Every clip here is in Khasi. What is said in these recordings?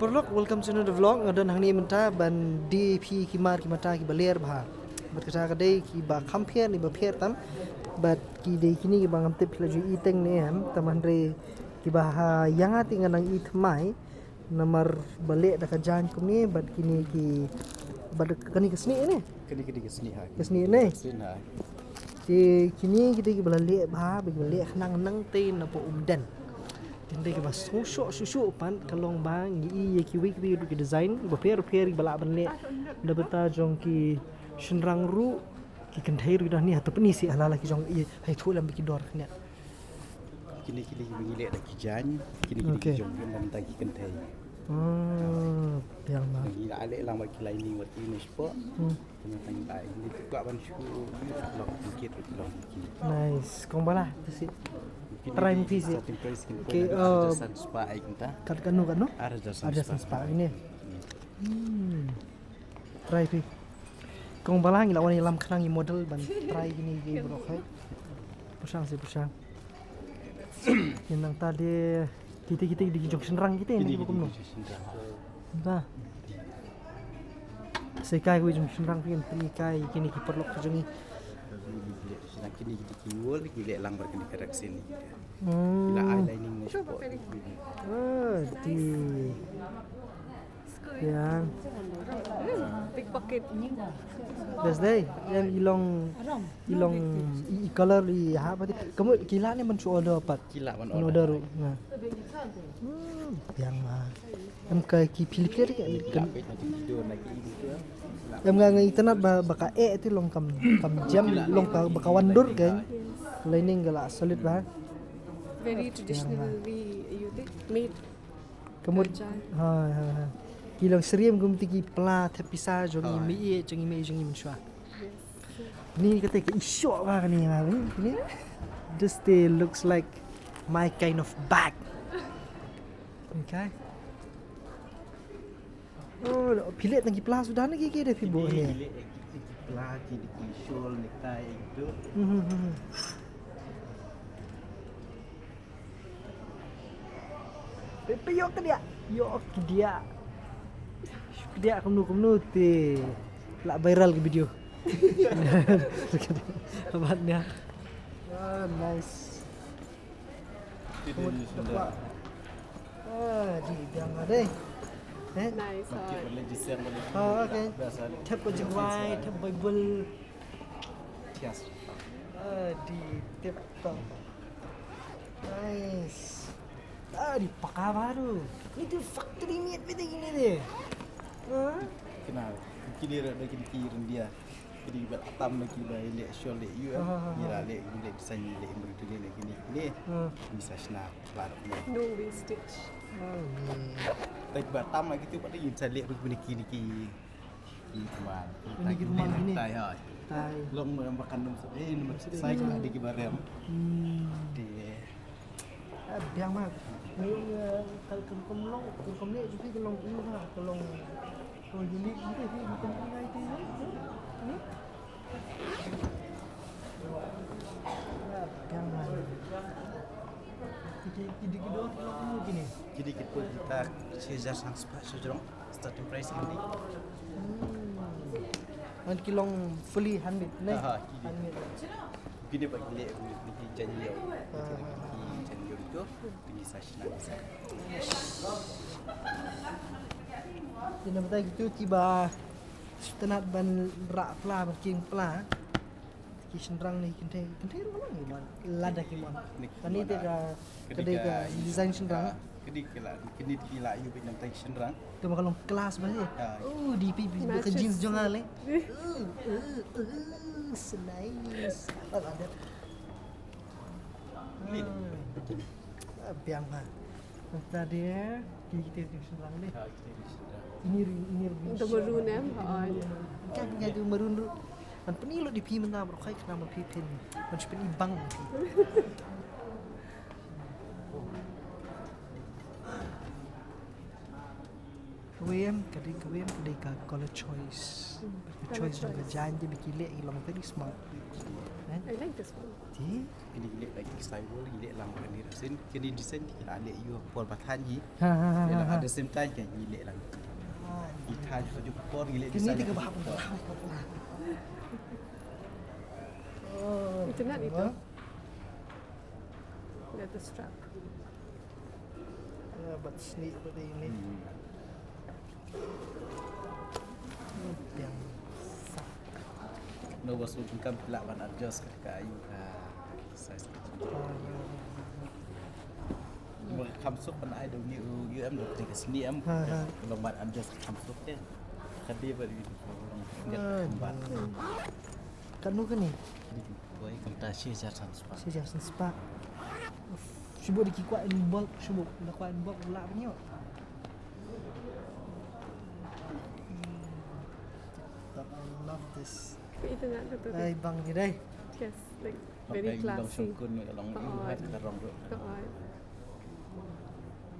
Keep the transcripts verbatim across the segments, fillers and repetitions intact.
Paralok, welcome to another vlog. Nga don hangne mynta ban die phi ki mar ki mata kiba ler bha. Bad kata ka dei kiba kham pher ne ba pher tam. Bad ki dei kine kiba ngam tip phi la ju i teng ne em, tang hynrei kiba ha ïa nga te nga nang i thymmai. Namar ba leh da ka jaiñ kumne bad kine ki, bad kane ka snieh ne. Kane, kane ka snieh ha. Ka snieh ne. Snieh ha. Te kine ki dei kiba la leh bha, ba kiba leh khnang nangtei na ba um den. Te dei kiba sngewshoh shuh shuh pat ka long ba ngi i ïa kiwei kiwei ruh ki design ba pher pher kiba lah ban leh. Da bynta jong ki shynrang ruh, ki kynthei ruh ki don hangne, hato pyni seh ha la la ki jong i, ha ithuh lem ba ki dor khyndiat. Kine, kine kiba ngi leh da ki jaiñ, kine, kine ki jong ki, na bynta ki kynthei. Hmm, biang ma. Ngi la leh lang bad ki lining bad kine shapoh. Hmm. Kine tang lai, ngi kwah ban shu lok ki kit, lok ki. Nice. Kong ba la, tu si. Try phi seh. Starting price kine. Okay, uh, ar hajar san spah ai kynta. Kat kano kano? Ar hajar san spah. Ar hajar san spah kine. Hmm. Try phi. Kong ba la ngi la wan ïalam khnang ïa model ban try kine ki baroh hai. Pyrshang seh pyrshang. Ïa nangta de kite kite de ki jong shynrang kite ne ki ba kumno. Kine ki jong shynrang. Da. Sa kai ki jong shynrang phi kan pyni kai kine ki paralok ki jong ngi. Shynrang kine ki, ki wol ki leh lang bad kine ki rak sini. Hmm. La eyelining ne shapoh. Ah, di. Yang. Big pocket. Best dei. Yang i long, i long, i, i color i ha ba ti. Kamu ki lah ne man shu order pat. Ki lah ban order. Order. Nah. Hmm, biang ma. Em ka ki Philippine kan. Em nga nga internet ba, ba ka eh ti long kam, kam jam long ka, ba ka wandur kan. Lining ka la solid ba. Very traditionally, you think, made. Kamut. Ha ha ha. Ki long syriem kum ti ki pla thep pisa jong i mei, jong i mei, jong i mynshuwa. Ni kata ka i shoh ba kane ma ni. This day looks like my kind of bag. Okay. Oh, phi leh tang ki pla suda ne ki, ki dei phi buh ne. Phi leh ki, ki pla ki, ki shawl, necktie gitu. Hmm, hmm, hmm. Pe, pe, ïoh kdiah. Ïoh kdiah. Kdiah kumno kumno te lah viral ka video. Abad nia. Ah, nice. Ah, di biang dei. Eh? Nice. Ah, okay. Thep ka jingwai, thep Bible. Yes. Ah, di tip top. Nice. Ah, di paka baru. Itu factory made bete kine de. Ha? Kena, kine ra da kine ki India. Kine ba tam na ki ba leh shawl leh yu. Ha, ha, ha. Kine leh, kine leh design leh embroidery leh kine, kine. Ha. Kine sa shna baru kine. No wastage. Oh, yeah. Tapi ba tam na kitu ba leh kine ki, kine ki. Ki thymmai. Ini ki thymmai kine. Tai, ha. Tai. Long mo ba kan dum. Eh, ni sai ka di ki barem. Hmm. Di. Ah, biang ma. Ni, eh, kal kum kum long, kum kum ni juga ka long ini ma, ka long, ka long unique gitu sih, kum kum ni itu. Ni. Ah, biang ma. Ki, ki, ki, ki dor ka long ini kine. Ki di ki pun kita shi hajar san spah shi jrong. Starting price kine. Hmm. Man ki long fully handmade ne? Ha, ha, ki di. Handmade. Kine ba ki leh, ki jaiñ ïew. Ha, ha, ha. Ki jaiñ ïew tu, ki sa shna sa. Kine ba tai kitu kiba sngewtynnat ban rah pla, ban kieng pla. Ki shynrang ne ki kynthei, kynthei ruh ka long ki mon. Lada ki mon. Kane te ka, ka dei ka design shynrang. Ka dei ka la, kine ki la ïoh bad nangta ki shynrang. Te ma ka long class ba te. Oh, di phi, phi, ka jeans jong nga le. Uh, uh, uh, so nice. Lada. Ah, biang ha. Nangta de, ki, kita tu shynrang de. Ha, kita tu shynrang. Ini ri, ini ri. The maroon, em? Ha. Kan, kan tu maroon ru. Man pyni lut ïa phi mynta baroh kai khnang ba phi phin. Man shu pyni bang. Kawei em, ka dei kawei em, ka dei ka color choice. Hmm, ka choice jong ka jaiñ te ba ki leh ki long very smart. I like this one. Ti? Kini ki leh like ki sidewall, ki leh lang kani ruh sien. Kini design ki la leh ïa u por ba thaiñ hi. Ha ha ha. Leh lang Ha. At the same time ki leh lang. Ki thaiñ ka ju por ki leh Kini design. Tiga bahap. Ito na dito. Leather strap. Bat sni pada ini. Hmm. Yang No, was looking kam pila ban adjust ka ka ayu ka size. Mo kam suk ban ai do ni u em do ka sni em. Ha, ha. Long ban adjust kam suk te. Ka dei ba di. Ah, Kanu kani? Boy kam ta shi jar san spa. Shi jar san spa. Shu bud ki kwah in bulk, shu bud la kwah in bulk la ban ïoh. I love this. Ito na dito. Ai bang ni dai. Yes, like very classy. Long shongkun long Oo. Yu hat ka rong ro. Oo.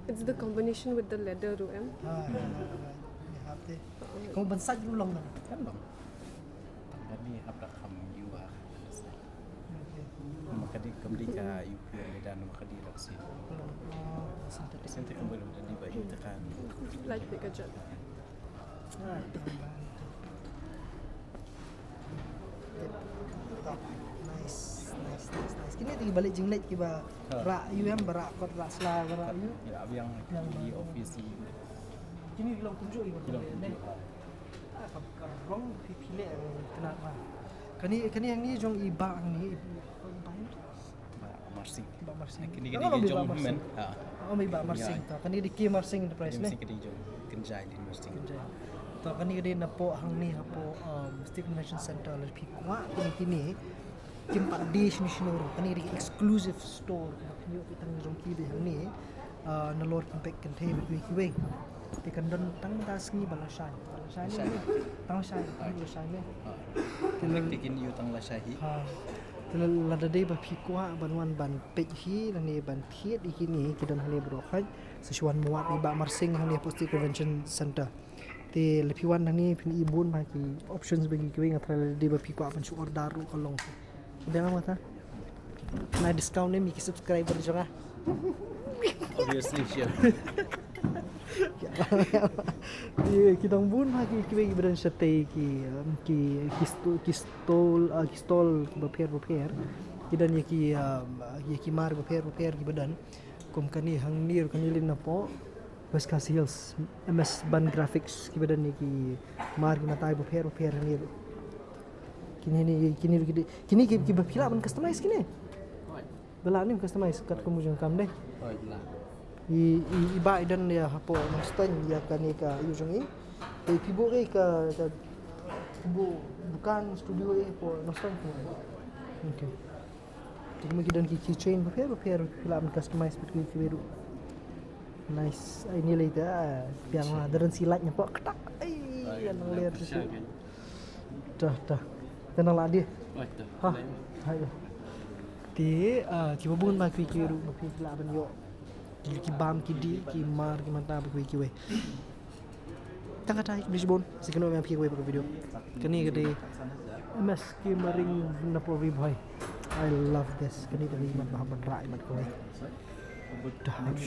It's the combination with the leather ruh em. Ha ha ha. Ni hap te. Kong ban saj ruh long na. Kan long. Tang kani hap da kam yu ha. Ma ka dei kam dei ka yu pia le dan ma ka dei rak si. Sente kam boleh dei ba yu tekan. Like the gadget. Nice, nice, nice, nice. Kini tiki balik jinglet kiba rak yu em, ba rak kot rak sla ba rak yu. Ya, biang di office. Kini long kumjuh yu. Ah, ka rong pi pile kena ma. Kani kani yang ni jong i ba ang ni. Ba Marsing. Ba Marsing. Kini kini jong men. Ha. Oh, mi ba Marsing to. Kani di ki Marsing Enterprise ne. Kini jong Kenjai di Marsing. To kani kani na po hang ni ha po um, State Convention Center le pi kwa kini kini. Kim pat di shini shini ro. Kani di exclusive store. Kini ki tang jong ki di hang ni. Uh, na lor kim pek kan thei ba kiwi kiwi. Te kan don tang da sngi ba la shai. Ba la shai ne. Tang la shai. Tang la shai ne. Te leng te kin yu tang la shai hi. Ha. Te lada dei ba phi kwah ban wan ban peit hi lane ban thied hi kini ki don hangne ba dohkha. Sa shu wan mawad i ba Marsing hangne post convention center. Te lada phi wan hangne phin i bun ba ki options ba ki kiwei nga trai lada dei ba phi kwah ban shu order ruh ka long. Dei nga mata. Na discount ne mi ki subscriber jong nga. Obviously sure. Ye ki dang bun ha ki ki ki badan shatei ki um, ki ki sto- ki stall uh, ki stall ki bapher bapher ki dan ye ki um, ye ki mar bapher bapher ki badan kum kani hang nir kani lin na po West Khasi Hills M S Ban Graphics ki badan ye ki mar ki matai bapher bapher nir kini ni kini kini kini ki ki bapila ban customize kini. Bela ni customize kat kum jong kam deh. Oh, ila. I i i ba i dan ya hapo Mustang ya kani ka yu jong i. I pibu ke ka ka pibu bukan studio i po Mustang ko. Okay. Jadi mungkin dan ki keychain bapher bapher pila ban customize bit ki ki beru. Nice. Ai ni lai ta piang la dan si light nya po ketak. Ai yang ler tu. Dah dah. Tenang lah dia. Ha. Hai. Ti ah ki babun ma ki ki ru ma ki la ban yo. Ki ki bam ki di ki mar ki mata ba ki ki we. Tang ka tai ki bon si kano ma ki we ba video. Kani ka dei M S ki maring na po vi bhai. I love this. Kani ka dei mat ba ban rai mat ko. Dah dah.